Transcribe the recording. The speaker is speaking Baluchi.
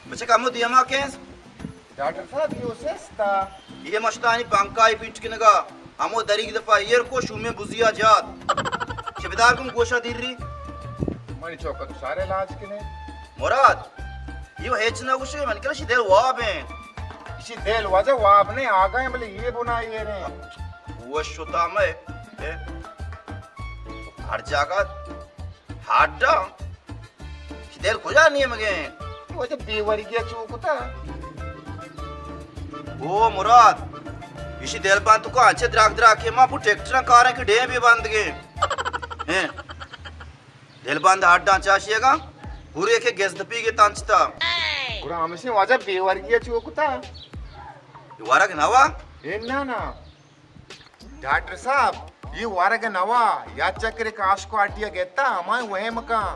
بچک ہمو دیما کیس؟ ڈاکٹر صاحب، یہ اسے ستا۔ یہ مشتانی پنکھائی پیٹ کنگا، ہمو دریگ دفا ایر کو شومیں بزیا جات۔ چہ بدار کن گوشا دیر ری۔ منی چوکا تو سارے علاج کنے۔ مراد، یہ ہیچ نہ گوشے، من کلا شی دل واب ہیں۔ اسی دل واجہ واب نے آگا ہیں، بلے یہ بنا یہ رہے۔ وہ شتا میں، اے، ہر جاگہ ہاڈا۔ دل کجا نیمگے؟ واجہ بے ورگیا چو کتا۔ او مراد، ایشی دل بند کو انچے دراگ دراگ کہ ما پو ٹریکٹر کاریں کہ ڈیم بے بندگے۔ ہیں۔ دل بند ہڈاں چاشیگا، پورے کہ گز دپی گے تنچتا۔ گڑا ہمشی واجہ بے ورگیا چو کتا۔ ورگ نوا؟ اے نا نا۔ ڈاکٹر صاحب، یہ ورگ نوا، یا چکر کاش کو اڈیا گتا، ہمائیں وہم کن۔